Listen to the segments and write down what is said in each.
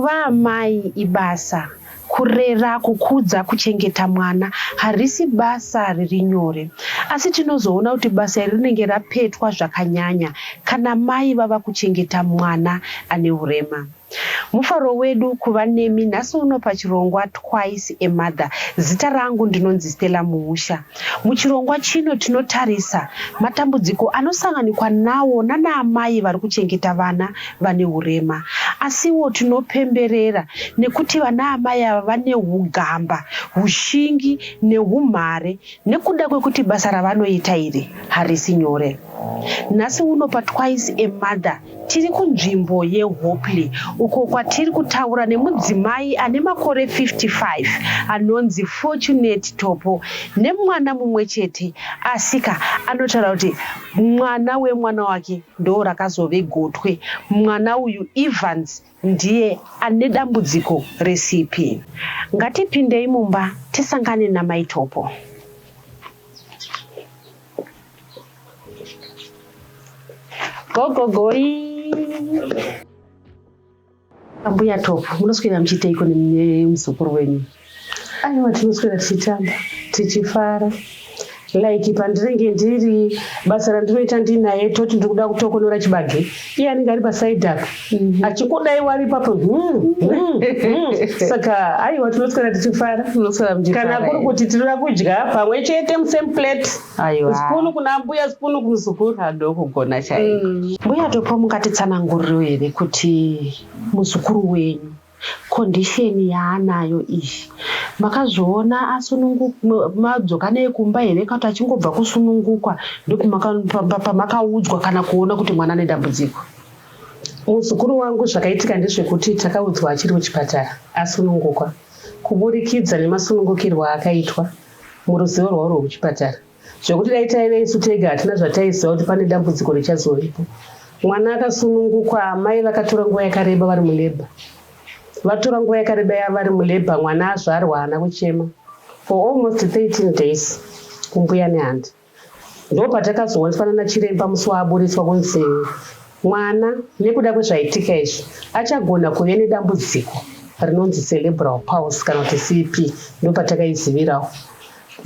Kuva amai ibasa. Kurera, kukudza, kuchengeta mwana harisi basa riri nyore. Asi tinozoona kuti basa iri rinenge rapetwa zvakanyanya kana mai vava kuchengeta mwana ane urema. Mufaro wedu kuva nemi nhasi uno pachirongwa Twice a Mother. Zita rangu ndinonzi Stella Muusha. Muchirongwa chino tinotarisa matambudziko anosanganikwa nawo nanaamai vari kuchengeta vana vane hurema. Asiwo tinopemberera nekuti vanaamai ava vane hugamba, hushingi nehumhare nekuda kwekuti basa ravanoita iri harisi nyore. Nhasi uno paTwice a Mother Tiri kunzvimbo yeHopley uko kwatiri kutaura nemudzimai ane makore 55 anonzi Fortunate Topo nemwana mumwe chete asika anotaura kuti mwana wemwana wake ndorakazove gotwe. Mwana uyu Evans ndiye ane dambudziko reCP. Ngatipindei mumba tisangane namai Topo. Gogogoi. Ambuya Top, munoswera muchiiteiko nemuzukuru wenyu? Aiwa, tinoswera tichitamba, tichifara. Like pandinenge ndiri basa randinoita ndinaye toti ndiri kuda kutokonora chibage iye anenge ari pasaidi apa mhm. achikudai wari ipapo hmm, hmm, hmm. saka aiwa tinoswera tichifara kana kuri kuti tinoda kudya pamwe chete musame plate Aiwa. Spoon kuna mbuya spoon kumuzukuru. Ndokugona chaiko. Mm. Mbuya Topo mungatitsanangurirewo here kuti muzukuru wenyu condition yaanayo iyi makazviona asunungu madzoka naye kumba here kana kuti achingobva kusunungukwa ndopamakaudzwa kana kuona kuti mwana ane dambudziko? Muzukuru wangu zvakaitika ndezvekuti takaudzwa achiri kuchipatara asunungukwa kuburikidza nemasunungukirwo aakaitwa muruzivo rwavo rwekuchipatara zvekuti dai taive isu tega hatina zvataiziva kuti pane dambudziko richazovepo. Mwana akasunungukwa amai vakatora nguva yakareba vari mulabor. Vatora nguva yakareba yavari mulabor mwana azvarwa haana kuchema for almost 13 days kumbuya nehanda. Ndopatakazooneswa nana chiremba musi waaburitswa kunzi mwana nekuda kwezvaitika izvi achagona kuve nedambudziko rinonzi cerebral palsy kana kuti CP ndopatakaizivirawo.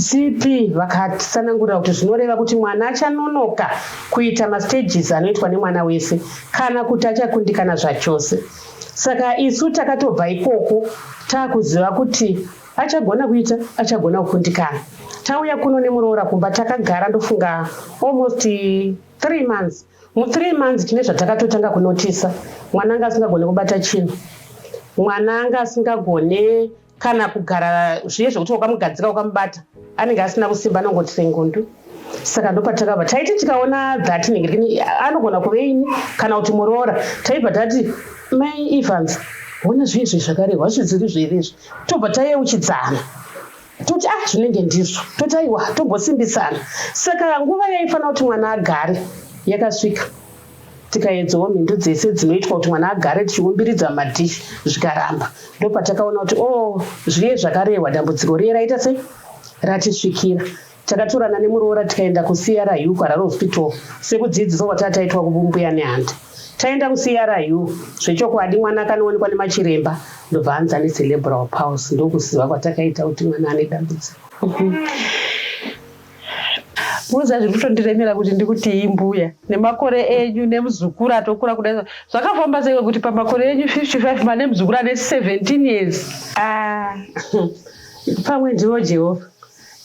CP vakatsanangurira kuti zvinoreva kuti mwana achanonoka kuita mastages anoitwa nemwana wese kana kuti achakundikana zvachose. Saka isu takatobva ikoko takuziva kuti Achagona kuita, achagona kukundikana. Tauya kuno nemuroora kumba takagara ndofunga almost 3 months. Mu 3 months tine zvatakatotanga kunotisa. Mwana anga asingagone kubata chinhu. Mwana anga asingagone kana kugara zviye zvekuti wakamugadzika ukamubata anenge asina kusimba anongoti sengundu. Saka ndopatakabva taiti tikaona that nhingirini anogona kuve ini kana kuti muroora taibva tati mai Evans hona zviye zviye zvakarehwa zviziri zviri izvi tobva tayeuchidzana toti ah zvinenge ndizvo toti aiwa tombosimbisana saka nguva yaifanira kuti mwana agare yakasvika tikaedzawo mhindu dzese dzinoitwa kuti mwana agare tichiumbiridza madhishi zvikaramba ndopatakaona kuti o oh, zviye zvakarehwa dambudziko riye raita sei ratisvikira Takatorana nemuroora tikaenda kuCRU kuHarare Hospital sekudzidziswa kwatataitwa kuVumbuya Nehanda. Taenda kuCRU, zvechokwadi mwana akanoonekwa nemachiremba ndobva anzi ane cerebral palsy ndokuziva kwatakaita kuti mwana ane dambudziko. Munoziva zviri kutondiremera kuti ndikutii mbuya nemakore enyu nemuzukuru atokura kudai zvakafamba sei kuti pamakore enyu 55 mane muzukuru ane 17 years ah, pamwe ndivo Jehovha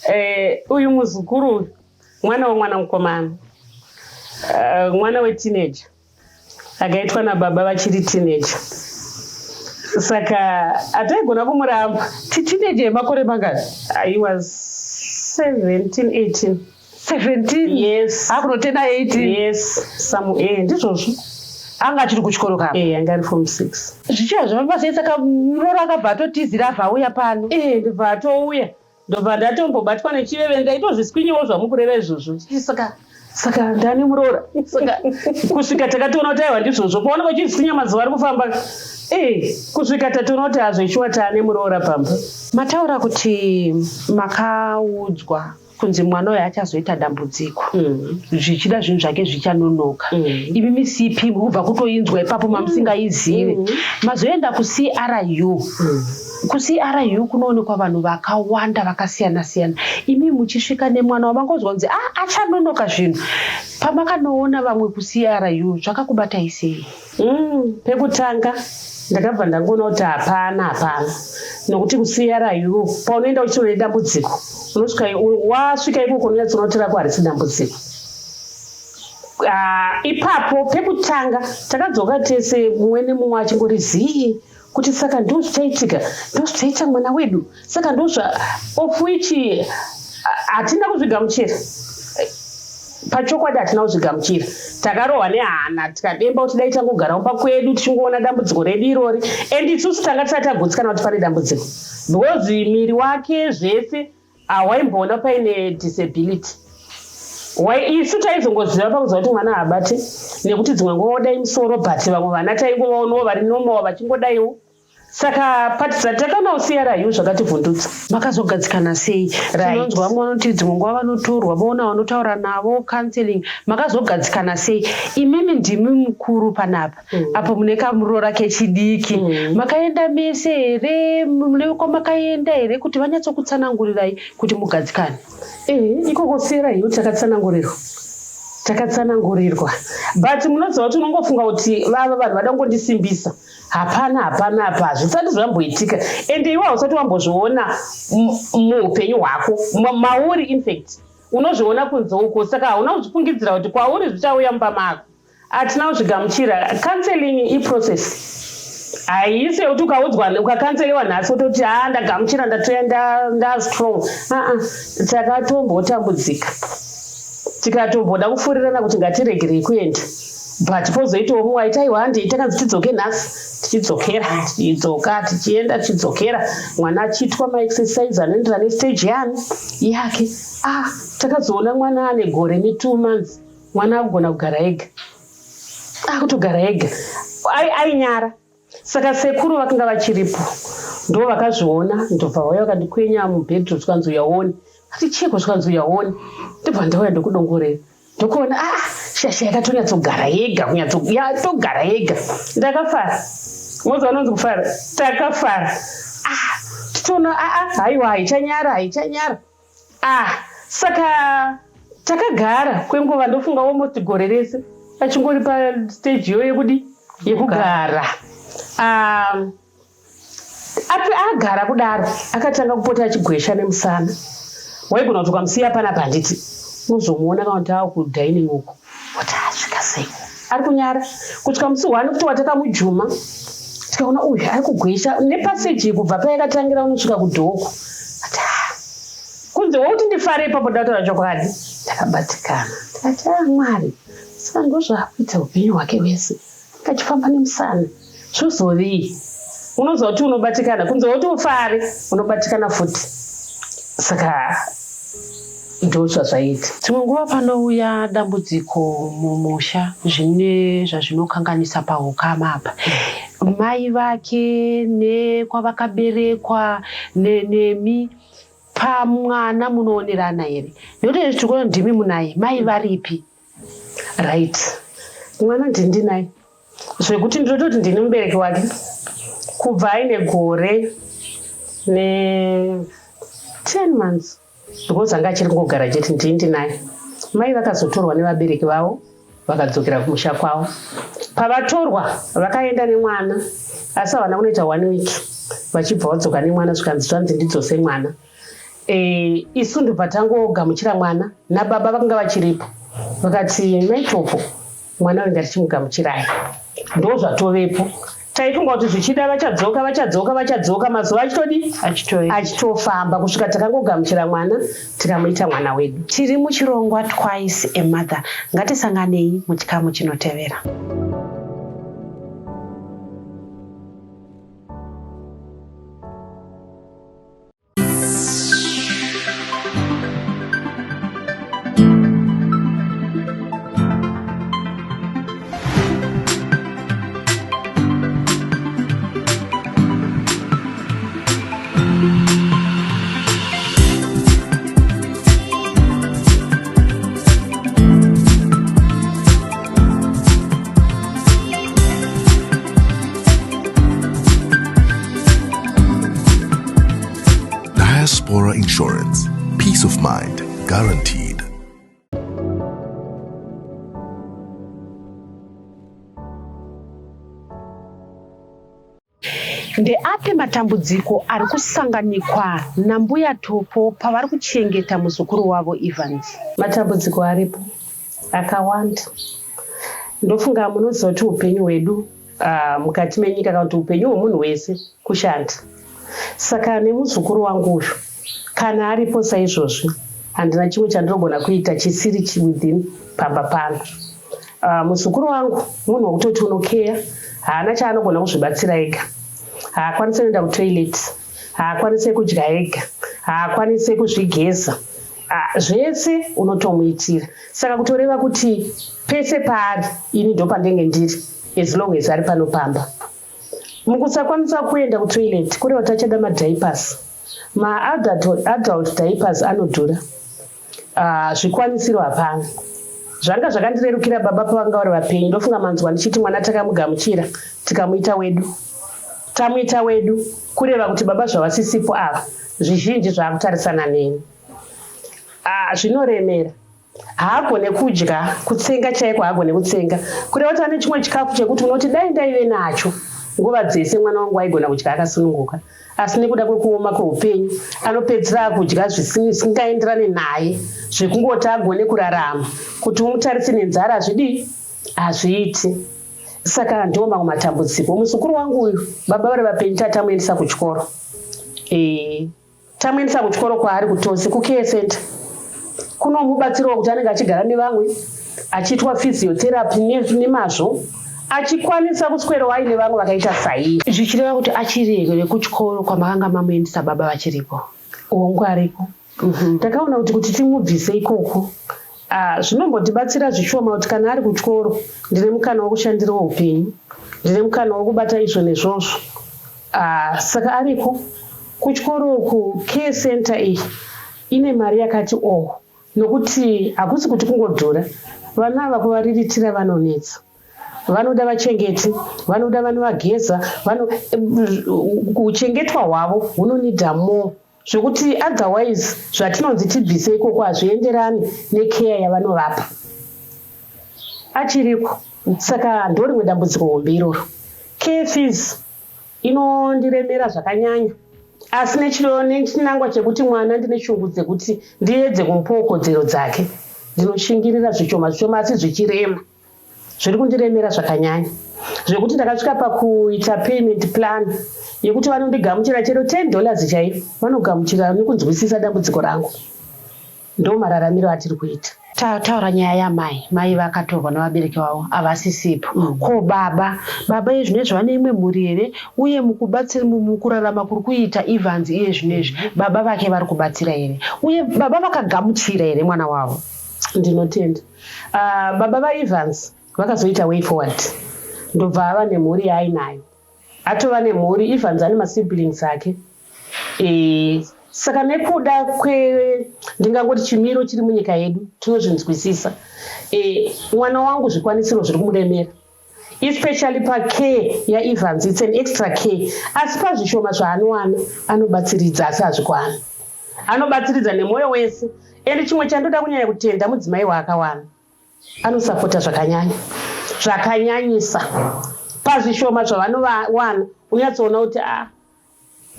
Eh, uyu muzukuru uyu mwana wemwana mukomana uh, mwana weteenager akaitwa nababa vachiri teenager saka hataigona kumuramba teenager yemakore mangani he was 17 18 17 yes akunotena 18 yes some eh ndizvozvo anga achiri kuchikoro ka eh anga ari form 6 zvichiva zvafamba sei saka muroora akabva atotizira abva auya pano eh ndibva atouya Ndobva ndatombobatwa nechiveve ndaitozviswinyawo zvamukureva izvozvo saka saka ndane muroora saka kusvika takatoona kuti aiwa ndizvozvo paoneka uchizviswinya mazuva ari kufamba eh kusvika tatoona kuti hazvo ichiwa taane muroora pamba mataura kuti makaudzwa Kunzi mwana uyu achazoita dambudziko, zvichida zvinhu zvake zvichanonoka. Imi misipi kubva kutoinzwa ipapo mamusingaizive. Mazoenda kuCRU. KuCRU kunoonekwa vanhu vakawanda vakasiyana siyana. Imi muchisvika nemwana wamangonzwa kunzi ah, achanonoka zvinhu. Pamakanoona vamwe kuCRU zvakakubatai sei? Pekutanga ndakabva ndangoona kuti hapana hapana, nokuti kuCRU paunoenda uchitore dambudziko unosvika wasvika ikoko unonyatsoona kuti rako harisi dambudziko. Ipapo pekutanga takadzoka tese mumwe nemumwe achingori zii kuti saka ndo zvichaitika, ndo zvichaita mwana wedu, saka ndozva of which hatina kuzvigamuchira pachokwadi, hatina kuzvigamuchira. Takarohwa nehana, tikademba kuti dai tangogara kumba kwedu tichingoona dambudziko redu irori, and isusu tanga tisati tagutsikana kuti pane dambudziko, because miri wake zvese hawaimboona paine disability. Isu taizongoziva pakuziva kuti mwana haabati nekuti dzimwe nguva wodai musoro, but vamwe vana taingovaonawo vari normal vachingodaiwo. Saka patakanawo CRU zvakativhundutsa. Makazogadzikana sei? Tinonzwa vamwe vanoti dzimwe nguva vanotorwa voona vanotaura navo, counseling. Makazogadzikana sei? Imimi ndimi mukuru panapa, apo mune kamuroora kechidiki. Makaenda mese here? Mune kwamakaenda here kuti vanyatsokutsanangurirai kuti mugadzikane? Ikoko CRU takatsanangurirwa, takatsanangurirwa, but munoziva kuti unongofunga kuti vava vanhu vada kungondisimbisa. Hapana hapana apa hazvisati zvamboitika, ende iwe hausati wambozviona muupenyu hwako mauri. Infact unozviona kunze uko, saka hauna kuzvifungidzira kuti kwauri zvichauya mumba mako. Hatina kuzvigamuchira. Counseling iprocess, haisi yekuti ukaudzwa ukacounseliwa nhasi wototi ha, ndagamuchira, ndatoya ndastrong. Aa, takatombotambudzika, tikatomboda kufurirana kuti ngatiregerei kuenda, but pozoitawo mumwe aiti aiwa, handei, takanzi tidzoke nhasi. Tichidzokera, tichidzoka, tichienda, tichidzokera, mwana achiitwa maexercise anoenderana nestage yani yake. Ah, takazoona mwana ane gore ne2 months, mwana akugona kugara ega, akutogara ega. Ainyara. Saka sekuru vakanga vachiripo, ndo vakazviona, ndobva vauya vakandikwenya mubedroom, zvikanzi uyaone. Ati chiko? Zvikanzi uyaone. Ndobva ndauya, ndokudongorera, ndokuona, ah, shasha yakatonyatsogara yega, kunyatso yatogara yega. Ndakafara, mozi anonzi kufara, takafara. Ah, tichiona, aa, haiwa, haichanyara, haichanyara. Ah, saka takagara kwenguva, ndofunga almost gore rese, achingori pastage iyo yekudi yekugara. Api agara kudaro, akatanga kupota achigwesha nemusana. Waigona kuti ukamusiya panapa, handiti unozomuona kana kuti ava kudining uko, kuti asvika sei, ari kunyara. Kusvika musi one kuti watakamujuma, tikaona uyu ari kugwesha nepassage kubva payakatangira unosvika kudoor. Ati "Ah, kunze wokuti ndifare ipapo." Ndataura chokwadi, ndakabatikana. Ndikati, "A Mwari, saka ndozvaakuita upenyu hwake hwese, achifamba nemusana, zvozovii?" Unoziva kuti unobatikana, kunze woti ufare, unobatikana futi. Saka ndozvazvaita. Dzimwe nguva panouya dambudziko mumusha, zvine zvazvinokanganisa paukama apa, mai vake nekwavakaberekwa nemi pamwana munoonerana here? Nekuti izvi tiri kuona ndimi munaye, mai varipi? Right, mwana ndindinaye, zvekuti ndinototi ndini mubereki wake kubva aine gore ne10 months, because anga achiri kungogara chete, ndini ndinaye. Mai vakazotorwa nevabereki vavo, vakadzokera kumusha kwavo. Pavatorwa vakaenda nemwana, asi havana kunoita one week vachibva vadzoka nemwana, zvikanzi zvanzi ndidzose mwana. Isu ndobva tangogamuchira mwana nababa vakanga vachiripo, vakati maitopo mwana uyu ngatichimugamuchirai, ndo zvatovepo. Taifunga kuti zvichida vachadzoka, vachadzoka, vachadzoka, mazuva achitodi achitofamba, kusvika takangogamuchira mwana, tikamuita mwana wedu. Tiri muchirongwa Twice a Mother. Ngatisanganei muchikamu chinotevera. Diaspora Insurance. Peace of mind guaranteed. Ndeapi matambudziko ari kusanganikwa nambuya Topo pavari kuchengeta muzukuru wavo Evans? Matambudziko aripo akawanda. Ndofunga munoziva kuti upenyu hwedu mukati menyika kana kuti upenyu hwemunhu wese kushanda. Saka nemuzukuru wangu uyu kana aripo saizvozvi handina chimwe chandinogona kuita chisiri within pamba pano. Muzukuru wangu munhu wekutoti unokeya, haana chaanogona kuzvibatsira ega. Haakwanisi kuenda kutoilet, haakwanisi kudya ega, haakwanisi kuzvigeza. Zvese unotomuitira. Saka kutoreva kuti pese paari ini ndopandenge ndiri as long as ari pano pamba. Mukusakwanisa kuenda kutoilet kureva kuti achada madiapers. Maadult diapers anodhura. Zvikwanisiro hapana. Zvanga zvakandirerukira baba pavanga vari vapenyu. Ndofunga manzwa ndichiti mwana takamugamuchira tikamuita wedu. Tamuita wedu kureva kuti baba zvavasisipo ava zvizhinji zvaakutarisana neni. Zvinoremera. Haagone kudya, kutsenga chaiko haagone kutsenga. Kureva kuti ane chimwe chikafu chekuti unoti dai ndaive nacho nguva dzese mwana wangu aigona kudya akasununguka. Asi nekuda kwekuoma kweupenyu anopedzisira akudya zvisingaenderane naye, zvekungoti agone kurarama. Kuti umutarise nenzara hazvidii? Hazviiti. Saka ndiwo mamwe matambudziko. Muzukuru wangu uyu baba vari vapenyu tatamuendesa kuchikoro. Tamuendesa kuchikoro kwaari kuTosi kucare center. Kunomubatsirawo kuti anenge achigara nevamwe, achiitwa physiotherapy nemazvo, achikwanisa kuswerawo aine vamwe vakaita saiye. Zvichireva kuti achiri here kuchikoro kwamakanga mamuendesa baba vachiripo? Hongu ariko. Ndakaona kuti timubvise ikoko zvinombotibatsira zvishoma kuti kana ari kuchikoro ndine mukana wekushandirawo upenyu, ndine mukana wekubata izvo nezvozvo. Saka ariko kuchikoro uku. Care center iyi ine mari yakati oh, nokuti hakusi kuti kungodhura. Vana ava kuvariritira vanonetsa, vanoda vachengeti, vanoda vanovageza, uchengetwa hwavo hunonida more, zvekuti otherwise zvatinonzi tibvise ikoko hazvienderani necare yavanovapa. Achiriko, saka ndorimwe dambudziko hombe iroro. Care fees inondiremera zvakanyanya, asi nechinangwa chekuti mwana ndine shungu dzekuti ndiedze kumupawo kodzero dzake, ndinoshingirira zvishoma zvishoma, asi zvichirema. Zviri kundiremera zvakanyanya zvekuti ndakasvika pakuita payment plan yekuti vanondigamuchira chero $10 chaiyo vanogamuchira nekunzwisisa dambudziko rangu. Ndo mararamiro atiri kuita. Taura nyaya yamai. Mai vakatorwa navabereki vavo, havasisipo. Ko baba? Baba iye zvinezvi vane imwe mhuri here? Uye mukurarama kuri kuita Evans iye zvinezvi, baba vake vari kubatsira here? Uye baba vakagamuchira here mwana wavo? Ndinotenda. Baba vaEvans vakazoita way forward, ndobva ava nemhuri yaainayo. Atova nemhuri, Evans ane masiblings ake. Saka nekuda kwe ndingangoti chimiro chiri munyika yedu tinozvinzwisisa. Mwana wangu zvikwanisiro zviri kumuremera, especially pacare yaEvans, it's an extra care, asi pazvishoma zvaanowana anobatsiridza, asi hazvikwani. Anobatsiridza nemwoyo wese. And chimwe chandoda kunyanya kutenda, mudzimai waakawana anosapota zvakanyanya, zvakanyanyisa. Pazvishoma zvavanowana unyatsoona kuti a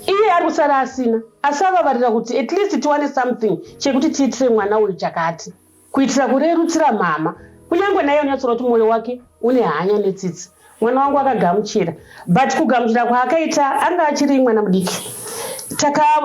iye ari kusara asina, asi avavarira kuti at least tiwane something chekuti tiitire mwana uyu chakati, kuitira kurerutsira mama. Kunyange naiye unyatsoona kuti mwoyo wake une hanya netsitsi. Mwana wangu akagamuchira, but kugamuchira kwaakaita anga achiri mwana mudiki.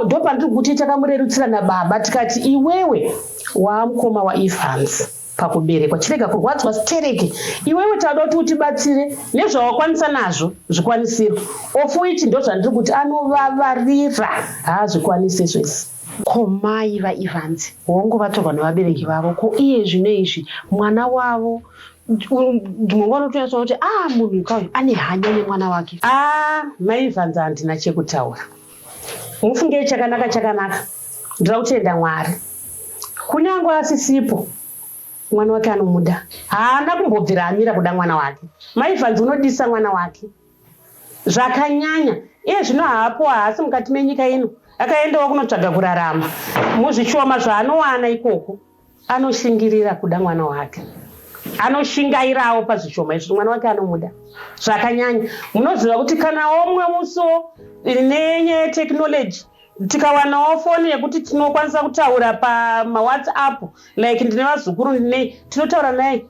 Ndo pandiri kuti takamurerutsira nababa, tikati iwewe waamukoma waEvans pakuberekwa, chirega kurwadzwa sitereke. Iwewe tauda kuti utibatsire nezvawakwanisa nazvo zvikwanisiro, of which ndo zvandiri kuti anovavarira, haazvikwanisi zvese. Ko mai vaEvans, hongu vatorwa nevabereki vavo, ko iye zvino izvi mwana wavo, dzimwe nguva unotonyatsoona kuti a munhu kauyu ane hanya nemwana wake? A mai Evans handina chekutaura. Mufungei chakanaka chakanaka. Ndoda kutenda Mwari, kunyange asisipo mwana wake anomuda. Haana kumbobvira amira kuda mwana wake. Mai Evans unodisa mwana wake zvakanyanya. Iye zvino haapo, haasi mukati menyika ino, akaendawo kunotsvaga kurarama. Muzvishoma zvaanowana ikoko, anoshingirira kuda mwana wake. Anoshingairawo pazvishoma izvi, mwana wake anomuda zvakanyanya. Munoziva kuti kana omwe muso nenyaya yeteknoloji tikawanawo foni yekuti tinokwanisa kutaura pamawhatsapp like ndine vazukuru ndinei tinotaura naye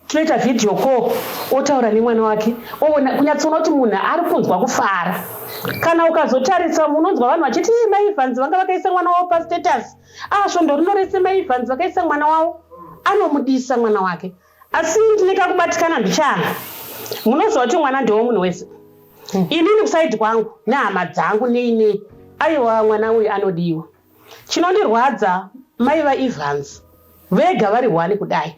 tinoita video call otaura nemwana wake oona kunyatsoona kuti munhu ari kunzwa kufara kana ukazotarisa unonzwa vanhu vachiti mai Evans vanga vakaisa mwana wavo pastatus ah svondo rino rese mai Evans vakaisa mwana wavo anomudisa mwana wake asi ndine kakubatikana mbichana munoziva kuti mwana ndewo munhu wese inini kusaidi kwangu nehama dzangu nei nei aiwa mwana uyu anodiwa chinondirwadza mai vaEvans vega vari hwani kudai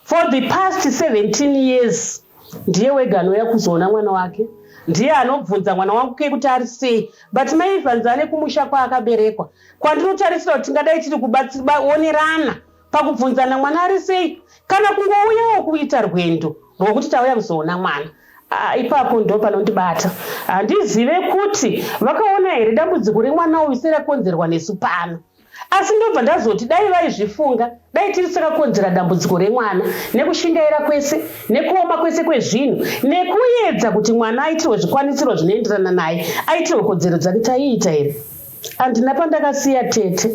for the past 17 years ndiye wega anouya kuzoona mwana wake ndiye anobvunza mwana wake kuti ari sei but mai Evans ane kumusha kwaakaberekwa kwandinotarisira kuti tingadai tiri kuonerana pakubvunzana mwana ari sei kana kungouyawo kuita rwendo rwokuti tauya kuzoona mwana Ah, ipapo ndo panondibata handizive kuti vakaona here dambudziko remwana uyu serakonzerwa nesu pano asi ndobva ndazoti dai vaizvifunga dai tiri sakakonzera dambudziko remwana nekushingaira kwese nekuoma kwese kwezvinhu nekuedza kuti mwana aitirwe zvikwanisiro zvinoenderana naye aitirwe kodzero dzake taiita here handina pandakasiya tete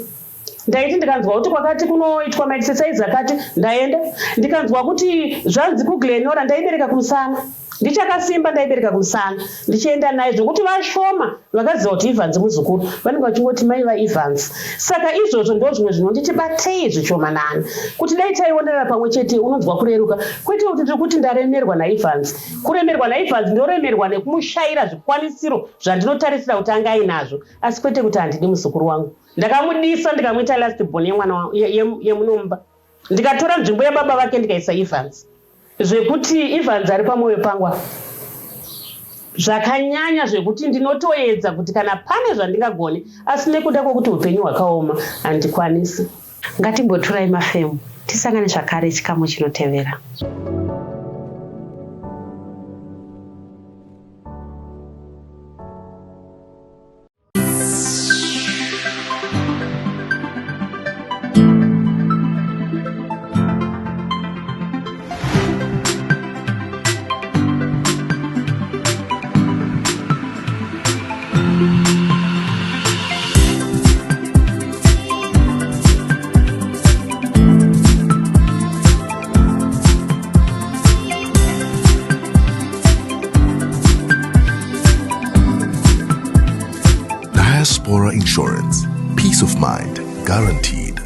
ndaiti ndikanzwa kuti kwakati kunoitwa maexercise akati ndaenda ndikanzwa kuti zvanzi kuGlen Norah ndaibereka kumusana ndichakasimba ndaibereka kumusana ndichienda naye zvokuti vashoma vakaziva kuti Evans muzukuru vanenge vachingoti mai vaEvans saka izvozvo ndo zvimwe zvinonditi batei zvishomanana kuti dai taionerera pamwe chete unonzwa kureruka kwete kuti tiri kuti ndaremerwa naEvans kuremerwa naEvans ndoremerwa nekumushayira zvikwanisiro zvandinotarisira kuti anga ainazvo asi kwete kuti handidi muzukuru wangu ndakamudisa ndikamuita last born yemwana yemunomba ndikatora nzvimbo yababa vake ndikaisa Evans zvekuti Evans ari pamwoyo pangu zvakanyanya zvekuti ndinotoedza kuti kana pane zvandingagone asi nekuda kwokuti upenyu hwakaoma handikwanisi ngatimboturai mafemu tisangane zvakare chikamu chinotevera. Diaspora Insurance. Peace of mind guaranteed.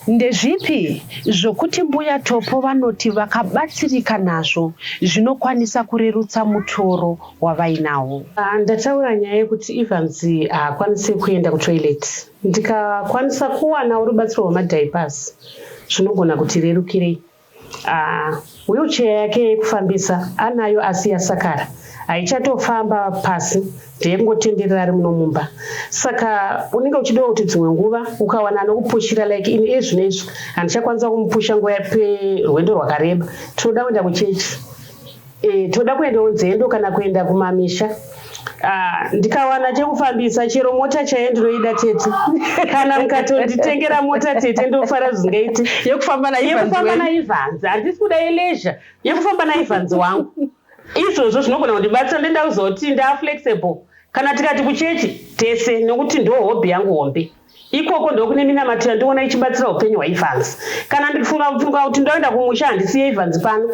Ndezvipi zvokuti mbuya Topo vanoti vakabatsirika nazvo zvinokwanisa kurerutsa mutoro wavainawo? Ah, ndataura nyaya yekuti Evans haakwanisi kuenda kutoilet ndikakwanisa kuwanawo rubatsiro rwemadiapers zvinogona kuti rerukirei Ah, wheelchair yake yekufambisa anayo asi yasakara haichatofamba pasi ndeyekungotenderera ari muno mumba saka unenge uchidiwa kuti dzimwe nguva ukawana anokupushira like ini ezvino izvi handichakwanisa kumupusha nguva perwendo rwakareba tinoda kuenda kuchechi e, toda kuendawo nzendo kana kuenda kumamisha Ah, ndikawana chekufambisa chero mota chaiyo ndinoida tete kana mukatonditengera mota tete ndofara zvingaiti yekufamba yekufamba naEvans handisi kuda yeleisure yekufamba naEvans wangu izvozvo zvinogona kundibatsira ndenda kuzoti ndaflexible kana tikati kuchechi tese nekuti ndo hobby yangu hombe ikoko ndokune minamato yandiona ichibatsira upenyu hwaEvans kana ndifunga funga kuti ndoenda kumusha handisiye Evans pano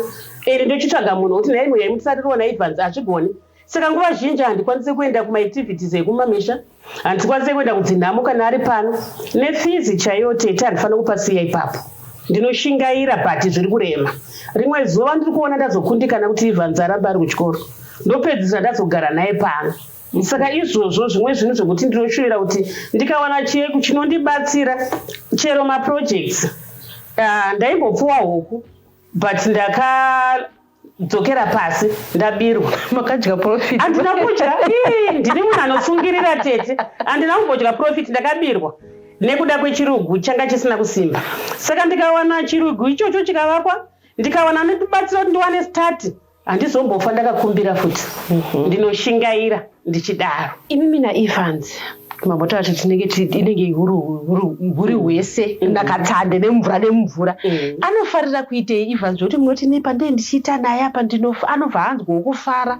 ende ndochitsvaga munhu wekuti nhai muyai mutisatiriona Evans hazvigoni saka nguva zhinji handikwanisi kuenda kumaactivities ekumamisha handikwanisi kuenda kudzinhamo kana ari pano nefizi chaiyo tete handifanira kupasiya ipapo ndinoshingaira but zviri kurema rimwe zuva ndiri kuona ndazokundikana kuti Evans aramba ari kuchikoro ndopedzisira ndazogara naye pano saka izvozvo zvimwe zvinhu zvekuti ndinoshuvira kuti ndikawana cheku chinondibatsira chero maprojects uh, ndaimbopfuwa huku but ndakadzokera pasi ndabirwa makadya profit handina kudya. Ii, ndini munhu anosungirira tete handina kumbodya profit ndakabirwa. Nekuda kwechirugu changa chisina kusimba. Saka ndikawana chirugu ichocho chikavakwa, ndikawana anondibatsira kuti ndiwane start, handizombofa ndakakumbira futi. Ndinoshingaira ndichidaro. Imimi naEvans mambotaura kuti tinenge inenge huri hwese nakatsande nemvura nemvura. Anofarira kuitei Evans zvekuti munoti nei pandee ndichiita naye apa anobva anzwawo kufara?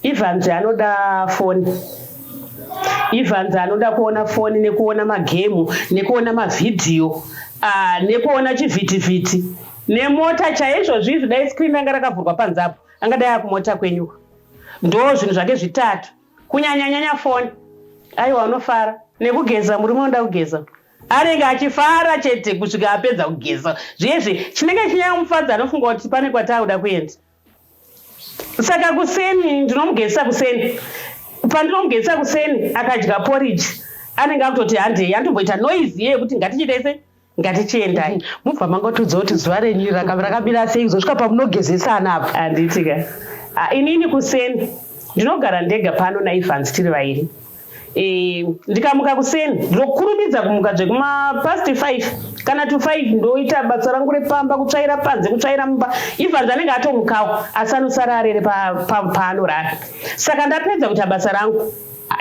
Evans anoda foni. Evans anoda kuona foni nekuona magemu nekuona mavhidhiyo nekuona chivhitivhiti nemota chaizvo zvizvi. Dai screen ranga rakavhurwa panze apo, angadai akumota kwenyuko. Ndo zvinhu zvake zvitatu, kunyanyanyanya foni. Aiwa, unofara nekugeza. Murume unoda kugeza anenge achifara chete kusvika apedza kugeza. Zviezvi chinenge chinyanya kumufadza, anofunga kuti pane kwataakuda kuenda. Saka kuseni ndinomugezesa kuseni. Pandinomugezesa kuseni, akadya porridge, anenge akutoti handei. Anotomboita noise iye yekuti ngatichiite sei, ngatichiendai. Mubva mangotiudza kuti zuva renyu rakamira sei kuzosvika pamunogezesana apa. Handiti ka, inini kuseni ndinogara ndega pano naEvans, tiri vairi. Ndikamuka kuseni, ndinokurumidza kumuka zvekuma past 5 kana to 5. Ndoita basa rangu repamba, kutsvaira panze, kutsvaira mumba. Evans anenge atomukawo, asi anosara arere paanorara. Saka ndapedza kuita basa rangu,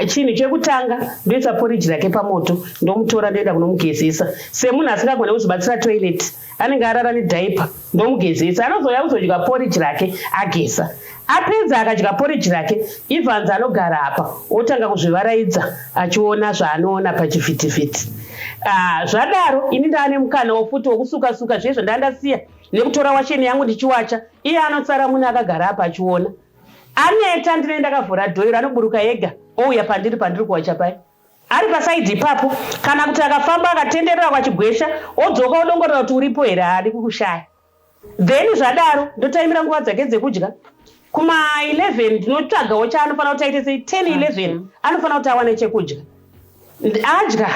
chinhu chekutanga ndoisa poriji rake pamoto, ndomutora, ndoenda kunomugezesa. Semunhu asingagone kuzvibatsira toilet, anenge arara nediaper, ndomugezesa. Anozouya kuzodya poriji rake ageza apedza. Akadya poriji rake, Evans anogara apa otanga kuzvivaraidza achiona zvaanoona pachivhitivhiti. Zvadaro ini ndaane mukana wofuti wokusuka suka zviye zvandandasiya nekutora washeni yangu ndichiwacha. Iye anosara mune akagara apa achiona. Aneta, ndine ndakavhura dhoiro, anoburuka ega ouya pandiri pandiri kuwacha pai, ari pasaidhi ipapo. Kana kuti akafamba akatenderera kwachigwesha, odzoka odongorera kuti uripo here. Haadi kukushaya. Then zvadaro ndotaimira nguva dzake dzekudya. Kuma11 ndinotsvagawo chaanofanira kuti aite sei. 10, 11 anofanira kuti awane chekudya. Adya,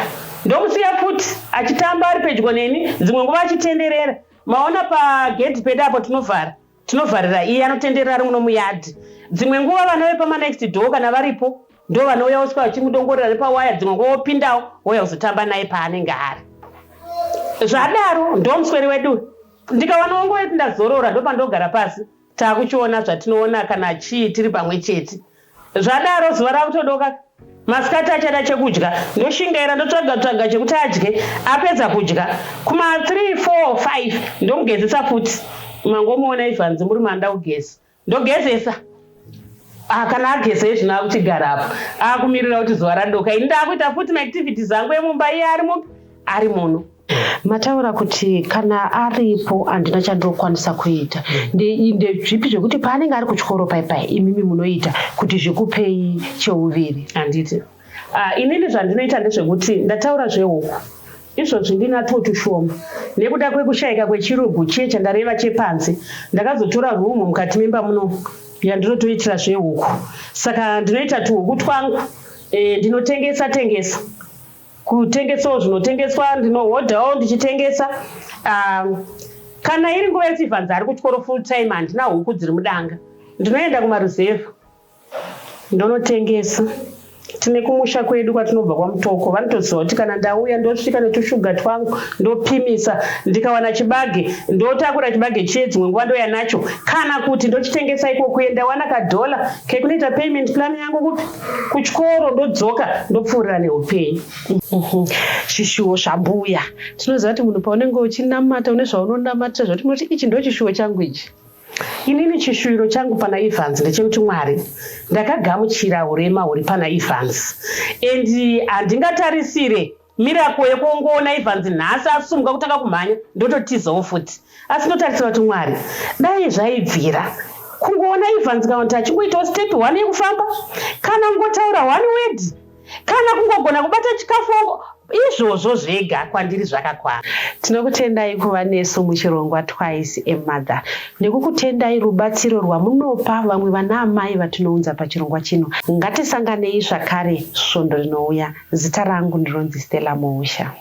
ndomusiya futi achitamba ari pedyo neni, dzimwe nguva achitenderera. Maona pagedhi pedu apo, tinovhara, tinovharira. Iye anotenderera ari muno muyadhi. Dzimwe nguva vana vepamanext door kana varipo, ndo vanouya vosvika vachimudongorera nepawaya. Dzimwe nguva wopindawo, wouya kuzotamba naye paanenge ari. Zvadaro ndo musweri wedu. Ndikawana nguva yekuti ndazorora, ndopandogara pasi, taakuchiona zvatinoona kana chii, tiri pamwe chete. Zvadaro zuva rakutodoka, masikati achada chekudya, ndoshingaira, ndotsvaga tsvaga chekuti adye. Apedza kudya kuma 3, 4, 5 ndomugezesa futi. Mangomuona Evans, murume anoda kugeza. Ndogezesa. Kana ageza izvino, akuchigara apo akumirira kuti zuva radoka. Ini ndaakuita futi maactivities angu emumba, iye ari mupi, ari muno. Mataura kuti kana aripo handina chandinokwanisa kuita. Ndezvipi zvekuti paanenge ari kuchikoro paipai imimi munoita kuti zvikupei cheuviri? Handiti inini zvandinoita ndezvekuti ndataura zvehuku izvozvi, ndinatwo tushoma. Nekuda kwekushayika kwechirugu chiye chandareva chepanze, ndakazotora rumu mukati memba muno yandinotoitira zvehuku. Saka ndinoita tuhuku twangu, ndinotengesa tengesa, kutengesawo zvinotengeswa, ndinohodhawo ndichitengesa. Kana iri nguva yekuti Evans ari kuchikoro full time, handina huku dziri mudanga, ndinoenda kumaruzevha ndonotengesa. Tine kumusha kwedu kwatinobva kwaMutoko, vanotoziva kuti kana ndauya ndosvika netushuga twangu, ndopimisa. Ndikawana chibage, ndotakura chibage chiye, dzimwe nguva ndoya nacho, kana kuti ndochitengesa ikoko. Ndawana kadhola kekunoita payment plan yangu kupi, kuchikoro, ndodzoka, ndopfuurira neupenyu. Zvishuwo zvambuya, tinoziva kuti munhu paunenge uchinamata une zvaunonamatira zvekuti munoti ichi ndo chishuwo changu ichi. Inini chishuwiro changu pana Evans ndechekuti, Mwari, ndakagamuchira urema huri pana Evans and handingatarisire miracle yekungoona Evans nhasi asumuka kutanga kumhanya ndototizawo futi. Asi ndotarisira kuti, Mwari, dai zvaibvira kungoona Evans kana kuti achingoitawo step one yekufamba, kana kungotaura one word, kana kungogona kubata chikafu, izvozvo zvega kwandiri zvakakwana. Tinokutendai kuva nesu muchirongwa Twice a Mother, nekukutendai rubatsiro rwamunopa vamwe vana amai vatinounza pachirongwa chino. Ngatisanganei zvakare svondo rinouya. Zita rangu ndinonzi Stella Mousha.